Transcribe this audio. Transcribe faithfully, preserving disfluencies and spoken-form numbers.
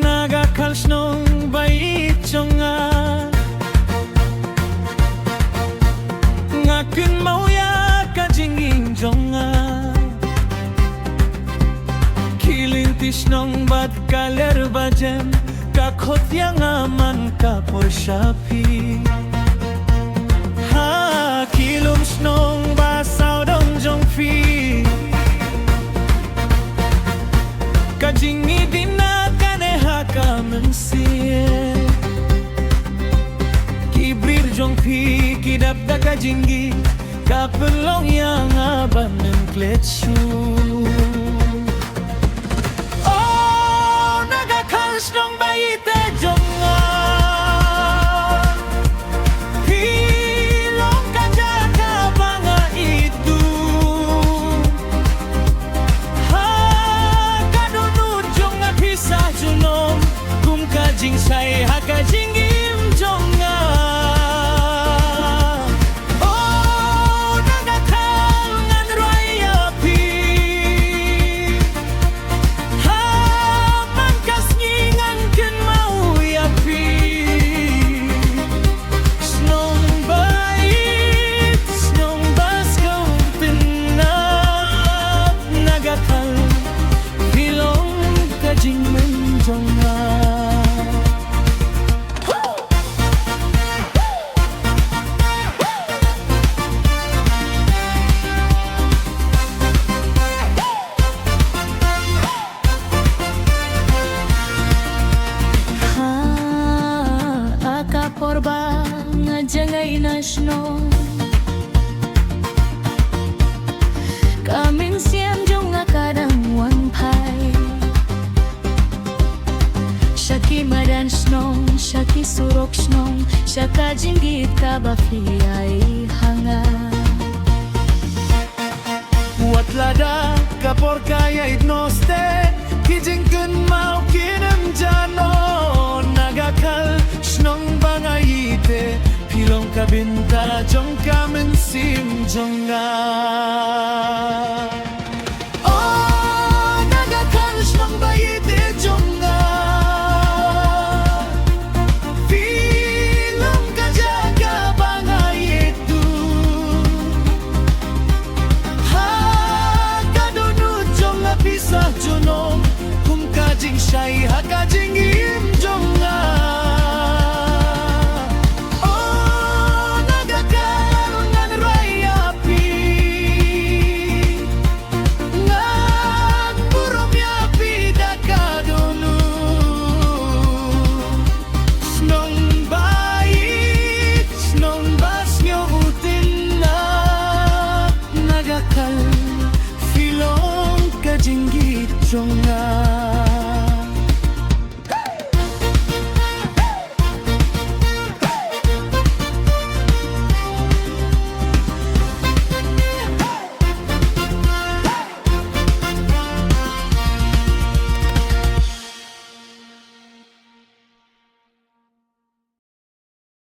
Nagakhal shnong ba ïeit jong nga, nga kynmaw ïa ka jingim jong nga. Ki lynti shnong bad ka lyer ba jem, ka khot ïa nga man ka por sha phi. Ha ki lum shnong ba sawdong jong phi, ka jingïeit na kane ha ka mynsiem. Ki briew jong phi ki dap da ka jingïeit, ka pynlong ïa nga ban ym klet shuh. O Nagakhal shnong ba ïeit jong nga, phi long ka jaka ba nga ïeit duh. Ha ka dohnud jong nga phi sah junom kum ka jingshai ha ka jingim jong nga. O Nagakhal, ngan rwai ïa phi. Ha man ka sngi ngan kynmaw ïa phi. Shnong ba ïeit, shnong ba sngewtynnat, Nagakhal, phi long ka jingmyntoi jong nga. Ha ka por ba nga jngai na shnong, ka mynsiem jong nga ka dang wan phai sha ki madan shnong, sha ki surok shnong, sha ka jingïeit kaba phi ai ha nga. Wat lada ka por ka ïaid noh stet, ki jingkynmaw kin ym jah noh. Nagakhal shnong ba nga ïeit, phi long ka bynta jong ka mynsiem jong nga. O Nagakhal shnong ba ïeit jong nga, phi long ka jaka ba nga ïeit duh. Ha ka dohnud jong nga phi sah junom kum ka jingshai ha ka